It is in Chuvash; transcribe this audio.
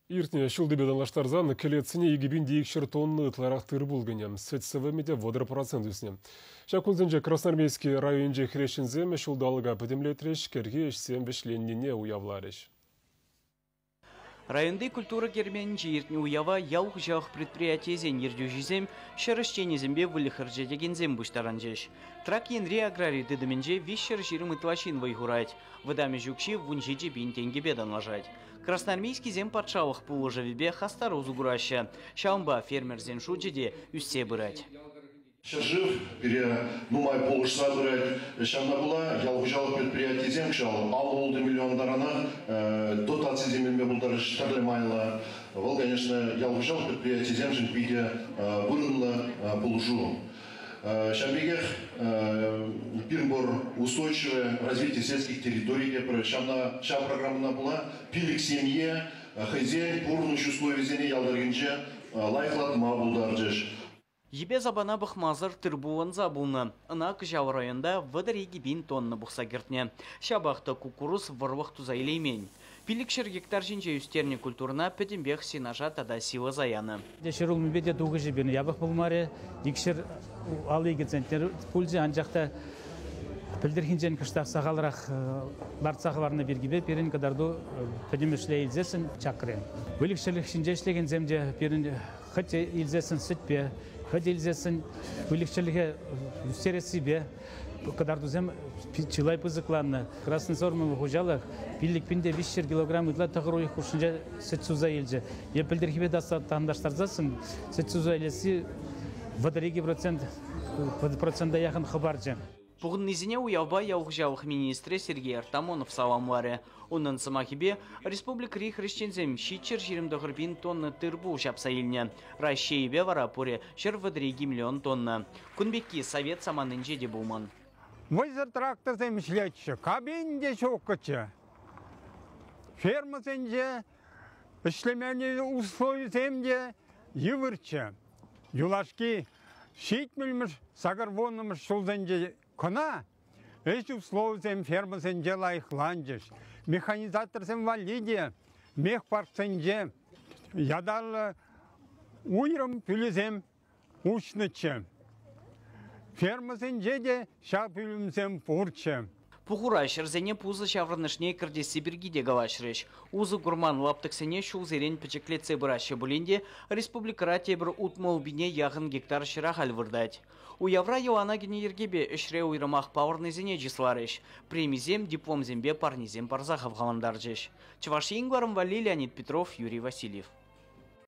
Иртнӗ ҫултипе танлаштарсан кӗлетсене 2200 тонна ытларах тыр-пул кӗнӗ. Сӗт сӑвӑмӗ те 30% ӳснӗ. Ҫак кунсенче Красноармейски районӗнчи хресченсем ҫулталӑка пӗтӗмлетрӗҫ, кӗрхи ӗҫсем вӗҫленнине уявларӗҫ. Районти культура керменӗнче иртнӗ уява ял хуҫалӑх предприятийӗсен ертӳҫисем, ҫӗр ӗҫченӗсемпе выльӑх ӗрчетекенсем пуҫтарӑнчӗҫ. Трак енри аграри тытӑмӗнче 320 ытла ҫын вӑй хурать. Вӑтам ӗҫ укҫи 17 пин тенкӗпе танлашать. Красноармейскисем патшалӑх пулӑшӑвӗпе хастар усӑ кураҫҫӗ. Ҫавӑнпа фермерсен шучӗ те ӳссе пырать. Ҫӗршыв пире нумай пулӑшса пырать. Ҫавна пула ял хуҫалӑх предприятийӗсем кӑҫал 56 миллион таранах дотацисем илме пултарӗҫ тӗрлӗ майлӑ. Вӑл, конечно, ял хуҫалӑх предприятийӗсемшӗн питӗ вырӑнлӑ пулӑшу. Ҫавӑн пекех пирӗн пур устойчивое развитие сельских территорий тепӗр ҫавна ҫав программӑна пула пилӗк семье хӑйсен пурнӑҫ условийӗсене ял тӑрӑхӗнче лайӑхлатма пултарчӗҫ. Йӗпе-сапана пӑхмасӑр тыр-пул ӑнса пулнӑ. Ӑна кӑҫал районта 32 пин тонна пухса кӗртнӗ. Ҫапах та куккурус вӑрлӑх туса илеймен. 500 гектар ҫинче ӳстернӗ культурӑна пӗтӗмпех сенажа тата силоса янӑ. Ҫӗрулмипе те тухӑҫӗ пирӗн япӑх пулмарӗ. 252 центнер пулчӗ, анчах та пӗлтӗрхинчен кӑштах сахалрах лартса хӑварнӑ пиркипе пирӗн кӑтарту пӗтӗмӗшле илсессӗн чакрӗ. Выльӑх-чӗрлӗх ҫинче ӗҫлекенсем те пирӗн хӑть илсессӗн сӗтпе, хӑть илсессӗн выльӑх-чӗрлӗхе ӳстерессипе кӑтартусем чылай пысӑкланнӑ. Красный Сормово хуҫалӑх 5300 килограмм ытла тӑхӑр уйӑх хушшинче сӗт суса илчӗ. Е пӗлтӗрхипе танлаштарсассӑн сӗт суса илесси 32 процента яхӑн хӑпарчӗ. Пухӑннисене уявпа ял хуҫалӑх министрӗ Сергей Артамонов саламларӗ. Унӑн сӑмахӗпе, республикӑри хресченсем 729 пин тонна тыр-пул ҫапса илнӗ. Раҫҫейӗпе вара пурӗ 132 миллион тонна. Кун пекки совет саманинче те пулман. Вӑйсӑр тракторсем ӗҫлетчӗ, кабин те ҫуккӑччӗ. Фермӑсенче ӗҫлемелли условисем те йывӑрччӗ. Юлашки ҫитмӗлмӗш, сакӑрвуннӑмӗш ҫулсенче кӑна ӗҫ условисем фермӑсенче лайӑхланчӗҫ. Механизаторсем валли те мехпарксенче ятарлӑ уйрӑм пӳлӗсем уҫнӑччӗ. Фермӑсенче те ҫав пӳлӗмсем пурччӗ. Пухура ҫӗрсене пусӑ ҫаврӑнӑшне кӗртесси пирки те калаҫрӗҫ. Усӑ курман лаптӑксене ҫулсерен пӗчӗклетсе пыраҫҫӗ пулин те республикӑра тепӗр 60 пине яхӑн гектар ҫӗр ахаль выртать. Уявра йӑлана кӗнӗ йӗркепе ӗҫре уйрӑмах палӑрнисене чысларӗҫ. Премисем, дипломсемпе парнесем парса хавхалантарчӗҫ. Чӑваш Ен кӑларӑм валли Леонид Петров, Юрий Васильев.